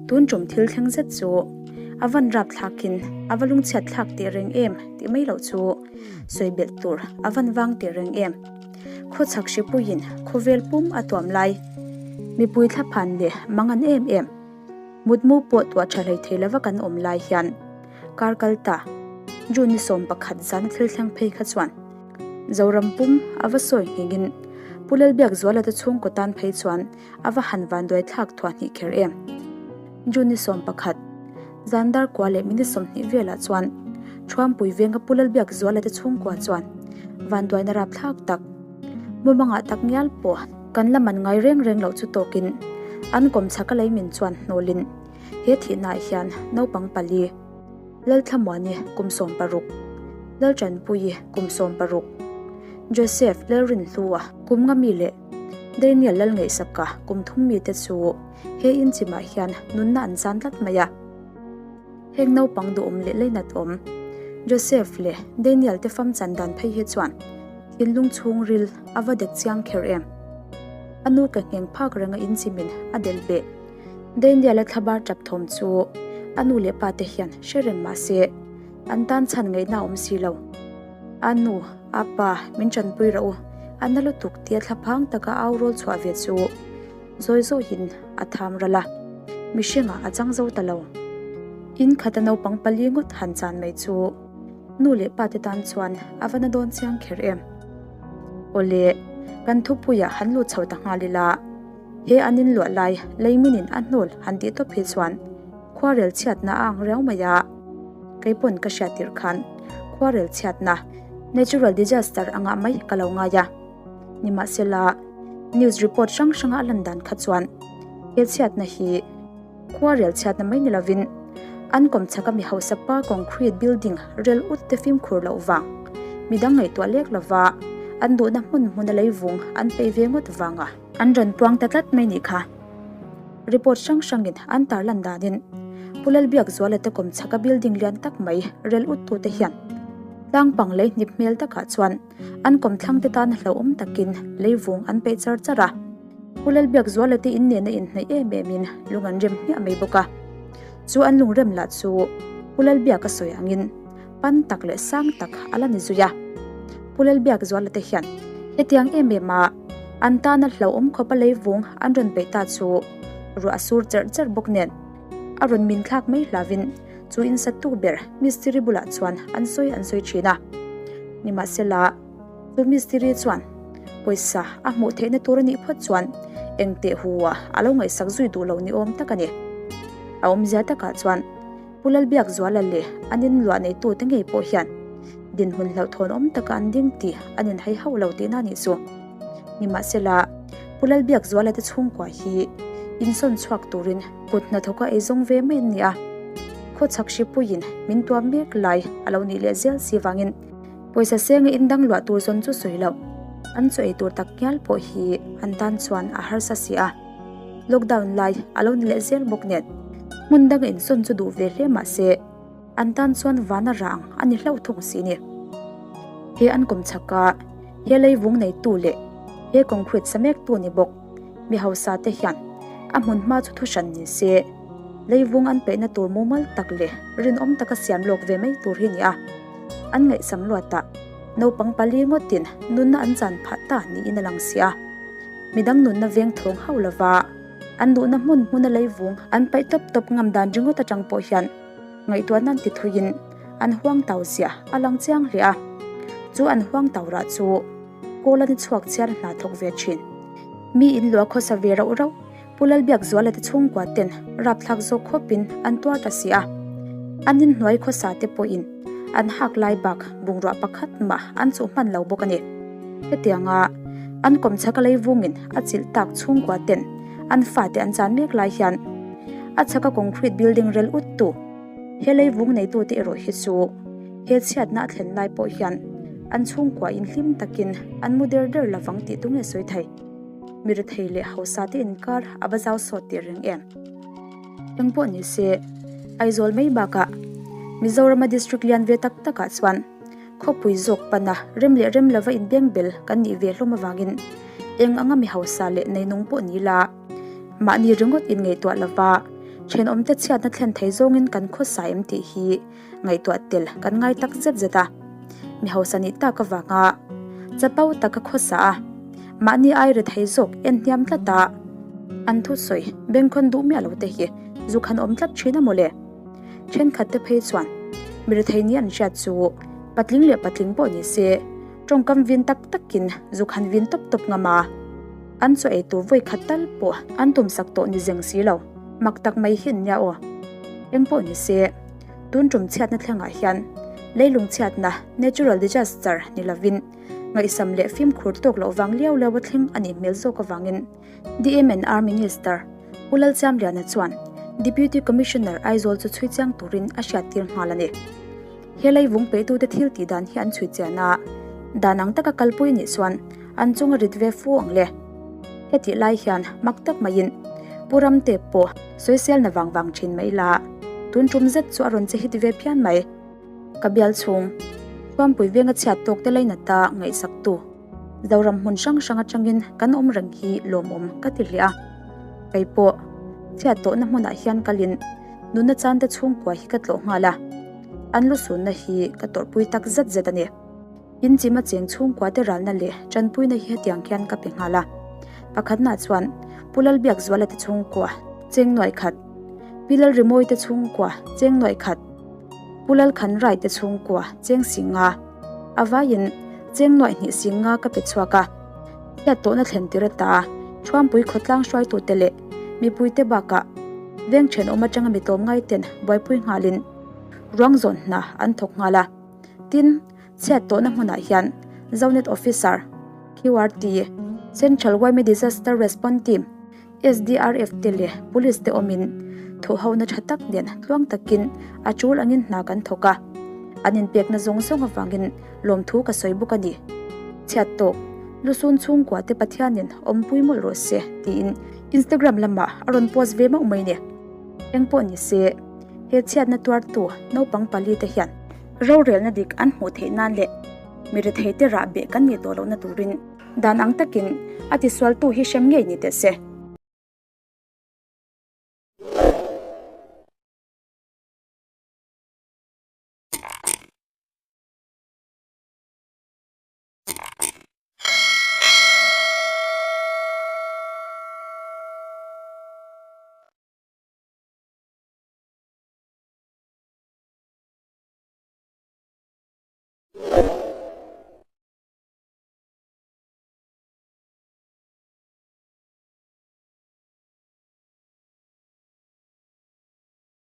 Tun tum thil thleng zet chu a van rap thlakin a va lungchhiat thlak teh reng em tih mai loh chu sawi belh tur a van vang teh reng em. Khawchhak hripuiin khawvel pum a tuam lai. Mipui thlaphan leh mang an em em. Mutmu pawh tuah tha hlei thei lova kan awm lai hian kar kal ta June ni 11 zana thil thleng phei kha chuan Zoram pum a va sawi nghingin Pu Lalbiakzuala te chhungkaw tan phei chuan a va han vanduai thlak thuah hnih kher em. June ni 11 zan dar kua leh minute 20 velah chuan Thuampui venga Pu Lalbiakzuala te chhungkua chuan vanduaina rap thlak tak mumangah tak ngial pawh kan la man ngai reng reng loh chu tawkin an kawm chhak a lei min chuan hnawlin he thihnaah hian naupang pali Lalthlamuani kum 16, Laltanpuii kum 16, Joseph Lalrinhlua kum nga mi leh Daniel Lalngaihsaka kum thum mite chu he inchimah hian nunna an zan tlat mai a. Heng naupang duhawm leh leinat awm Joseph leh Daniel te fam chan dan phei hi chuan thinlung chhungril a va dek chiang kher em. A nu ka ngheng phak renga inchimin a delh beh. Daniel a thlabar tap thawm chu a nu leh pa te hian hre reng mah se an tan chhan ngaihna a awm si lo. A nu, a pa, min tanpui rawh u, a na lutuk tia thlaphang taka au rawl chhuah ve chu zawi zawiin a tham ral a, mihringah a chang zo ta lo. In khata naupang pali ngawt han chan mai chu nu leh pa te tan chuan a va na dawn chiang kher em. Awle, kan thupuiah han lut chho ta nghal ila. He an in luah lai leiminin a hnawl han tih tawp hi chuan khuarel chhiatna a ang riau mai a, keipawn ka hriat tirh khan khuarel chhiatna, natural disaster, angah mai ka lo ngai a. Nimahsela, news report hrang hranga a lan dan kha chuan he chhiatna hi khuarel chhiatna mai ni lovin an kawmchhaka mi hausa pa concrete building rel ut te fimkhur loh vang midang ngaihtuah lek lova an duhna hmun hmuna leivung an peih ve ngawt vanga an rawn puang ta tlat mai nih kha. Report hrang hrangin an tarlan danin Pu Lalbiakzuala te kawmchhaka building lian tak mai rel ut tute hian tlangpang lei hnip hmel takah chuan an kawmthlang te tan hlauhawm takin leivung an peih char char a. Pu Lalbiakzuala te in nena inhnaih em emin lung an rem hmiah mai bawk a. Chu an lung rem lah chu Pu Lalbiaka sawi angin pan tak leh sang tak a la ni zui a. Pu Lalbiakzuala te hian hetiang em em a an tana hlauhawm khawp a leivung an rawn peih ta chu ruah a sur cherh cherh bawk nen a rawn min thlak mai hlavin chu insattu ber mistiri bulah chuan an sawi an sawi thin a. Nimahsela chu mistiri chuan pawisa a hmuh theihna tur a nih phawt chuan eng teh hu a a lo ngaihsak zui duh lo ni awm tak a ni. A awmzia takah chuan Pu Lalbiakzuala leh an inluah neitute ngei pawh hian dinhmun hlauhthawn awm taka an ding tih an inhai hauh lo tihna a nih chu. Nimahsela, Pu Lalbiakzuala te chhungkua hi insawn chhuak turin kut hnathawka eizawng ve mai an ni a. Khawchhak hripuiin min tuam mek lai a lo nih leh zel si vangin pawisa senga indang luah tur zawn chu sawi loh, an chaw ei tur tak ngial pawh hi an tan chuan a harsa si a. Lockdown lai a lo ni leh zel bawk nen hmun danga insawn chu duh ve hle mah se an tan chuan vana rang a ni hlauh thung si ni. He an kawm chhak a, he leivung neitu leh he concrete sa mektu ni bawk mi hausa te hian a hmun hma chu thu hran ni se leivung an peihna tur mumal tak leh rinawm taka siam lawk ve mai tur hi ni a, an ngaihsam luatah naupang pali ngawtin nunna an chan phah ta niin a lang si a. Midang nunna veng thawng hauh lova an duhna hmun hmuna leivung an paih tawp tawp ngam dan ringawt atang pawh hian ngaihtuahna an ti thuiin an huang tau ziah a lang chiang hle a. Chu an huang tau rah chu kawl a ni chhuak chhiar hna thawk ve thin. Mi in lua khawsa ve rauh rauh Pu Lalbiakzuala te chhungkua ten rapthlak zawk khawpin an tuar ta si a. An inhnuai khawsa te pawhin an hak lai bak bungrua pakhat mah an chuh hman lo bawk a ni. Hetianga an kawmchhaka leivungin a chilh tak chhungkua ten an fate an chan mek lai hian a chhaka concrete building rel ut tu he leivung neitute erawh hi chu he chhiatna a thlen lai pawh hian an chhungkua in hlim takin an mu der der lovang tih tu nge sawi thei. Mi rethei leh hausa te inkar a va zau sawt tih reng em? Engpawh ni se, Aizawl mai bakah Mizorama district lian ve tak takah chuan khawpui zawk pana rem leh rem lova inbeng bel kan nih ve hlawm avangin eng anga mi hausa leh neinung pawh ni la mahni ringawt inngaihtuah lova Thenawmte chhiatna thlen thei zawngin kan khawsa em tih hi ngaihtuah tel kan ngai tak zet zet a. Mi hausa nih tak avanga chapo taka khawsa a, mahni ai ri thei zawk en hniam tlat a, an thusawi bengkhawn duh miah lo te hi zu khan awm tlat thin a mawle. Thenkhat te phei chuan mi ri thei ni an hriat chu patling leh patling pawh ni se tawngkam vin tak takin zu khan vin tawp tawp ngam a, an chaw ei tur vawi khat tal pawh an tumsak tawh ni zeng si lo. Mak tak mai hi an nia aw. Eng pawh ni se, tun tum chhiatna thlengah hian leilung chhiatna, natural disaster, ni lovin ngaihsam leh fimkhur tawk loh vang liau liau a thleng a nih hmel zawk avangin DMNR Minister Pu Lalchiamliana chuan Deputy Commissioner Aizawl chu chhui chiang turin a hriattir nghal a ni. He leivung peihtute thil tih dan hi an chhui chian a, dan ang taka kalpui nih chuan an chung a rit ve fu ang le. Hetih lai hian mak tak maiin Pu Ramte pawh sawiselna vang vang thin mai la, tun tum zet chu a rawn che hit ve phian mai. Ka bial chhung, Thuampui venga chhiat tawk te lainata ngaihsaktu Zoram hmun hrang hrang atangin kan awm reng hi lawmawm ka ti hle a. Kei pawh chhiat tawhna hmunah hian kalin nunna chante chhungkua hi ka tlawh nghal a, an lusunna hi ka tawrhpui tak zet zet a ni. In chima cheng chhungkua te ralna leh tanpuina hi hetiang khian ka pe nghal a. Pakhatna chuan Pu Lalbiakzuala te chhungkua cheng nuaih khat, Pi Lalrimawi te chhungkua cheng nuaih khat, Pu Lalkhanrai te chhungkua cheng singa a vaiin cheng nuaih hnih singa ka pe chhuak a. Hriat tawhna thlen tir ata Thuampui khawtlang hruaitute leh mipuite bakah veng thenawm atanga mi tlawmngai ten buaipui nghalin ruang zawn hna an thawk nghal a. Tin, chhiat tawhna hmunah hian Zonet Officer, QRT, Central Yma Disaster Response Team, SDRF te leh Police te awmin thawhhona tha tak nen tluang takin a tul angin hna kan thawk a, an inpekna zawng zawng avangin lawmthu ka sawi bawk a ni. Chhiat tawk, Lusun chhungkua te Pathianin awmpui mawlh rawh se tiin Instagram lamah a rawn post ve mauh mai ni. Engpawh ni se, he chhiatna tuartu naupang pali te hian rorelna dik an hmuh theih nan leh mi rethei te rah beh kan nih tawh lohna turin Dan ang takin a tisualtu hi hrem ngei ni teh se.